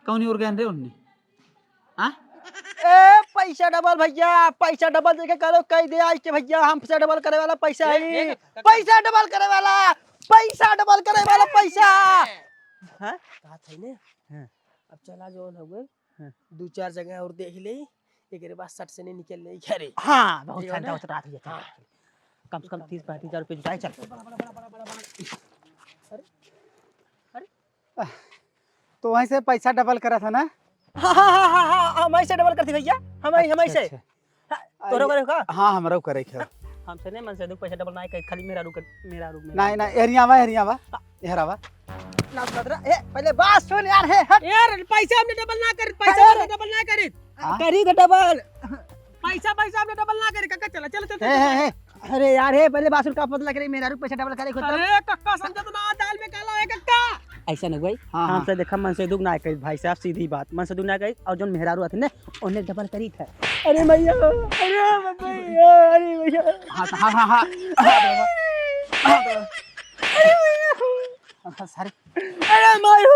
कौन और गए रे उन्ने? हाँ? ए, पैसा डबल भैया, पैसा डबल देके करो, कह दे आज के भैया, हम पैसा डबल करे वाला पैसा ए, है। ए, क-, क-, पैसा डबल करे वाला, पैसा डबल करे वाला पैसा। हाँ? कहा था ने? हाँ। अब चला जौन हउए, हाँ। दू चार जगह और देख ले, एकरे बाद सट से नहीं निकल ले घरे। हाँ, बहुत ठीक है ठंडा ना? होत रात भैया, चल, हाँ। चल। कम से कम तीस पैंतीस हजार रुपये जुटाए, चल। अरे, अरे। तो वहीं से पैसा डबल करा था ना? हाँ, हाँ, हाँ, हाँ, हाँ, हम ऐसे डबल करती भैया, हम ऐ-, हम अच्छा, ऐसे। अच्छा। हाँ, तोरो करे का? हाँ, हमरो करे के। हमसे नहीं, मन से दुख पैसा डबल ना करे, खाली मेहरारू के, मेहरारू, मेहरारू नहीं, नहीं, के। एहरिया बा, एहरिया बा, हाँ। एहरा बा। ना बदरा, ए, पहले बात सुन यार, हे, हट। यार, पैसा हमने डबल ना करित, पैसा अरे। हमने डबल ना करित। हाँ? करी तो डबल। पैसा, पैसा हमने डबल ना करित, काका, चला, चला, चला, ए, चला। ए, ए, अरे यार, हे, पहले बात सुन, का पता लग रही, मेहरारू पैसा डबल करे खुद। अरे, कक्का, समझा तो ना, दाल में काला है, कक्का। ऐसा नहीं भाई, हाँ, हाँ। हमसे देखा, मन से दुख ना करी, भाई साहब, सीधी बात, मन से दुख ना करी, और जौन मेहरारू आते ने, उन्हें डबल करी था। अरे भैया, अरे भैया, अरे भैया। हाँ, हाँ, हाँ, हाँ। अरे भैया। हाँ, sorry। अरे मायू।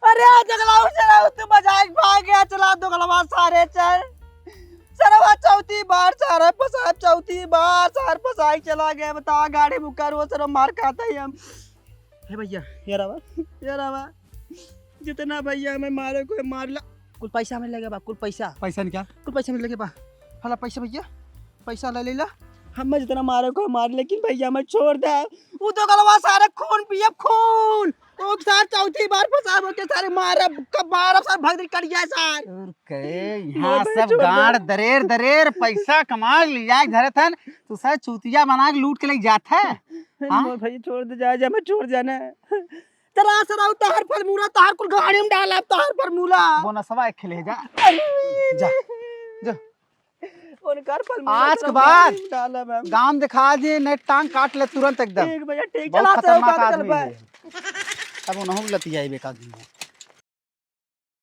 अरे जगलाऊ चला, तू बजाए भाग गया, चला दोगलवा सारे चल। सरवा चौथी बार सारे फसाए, चौथी बार सार फसाए चला गया। बता गाड़ी बुक करो, सर मार खाते ही हम। हे भैया, ये रहा, ये रहा। जितना भैया हमें मारे को मार ला, कुल पैसा हमें लगे बा, कुल पैसा। पैसा नहीं क्या? कुल पैसा हमें लगे बा। हला पैसा भैया, पैसा ले लेला। हमें जितना मारे को मार, लेकिन भैया हमें छोड़ दे। वो दोगलवा सारे खून पियब, खून। वो सार चौथी बार फसाब होके सारे मारब, कब मारब सार, भग दिन कट गया सार। और के, मोर यहाँ भाई सब छोड़ दे। गाड़ दरेर दरेर पैसा कमा के ले जाए धरे थन, तू सारे चूतिया बना के लूट के ले जात है। हाँ? मोर भाई छोड़ दे, जा, जा, मैं छोड़ जाना। चला सराऊ, तहार फरमूला, तहार कुल गाड़ी में डालब, तहार फरमूला। बोनसवा एक खेले जा। अरे। जा, जा। उनकर फरमूला आज के सब बाद गाड़ी में डालब हम। गांव दिखा दिए, नहीं टांग काट ले तुरंत एकदम। ठीक भैया, ठीक। बहुत चला सराऊ, खतरनाक बात कर आदमी बा। है। अब उन्हों लतियाई बेकार आदमी है।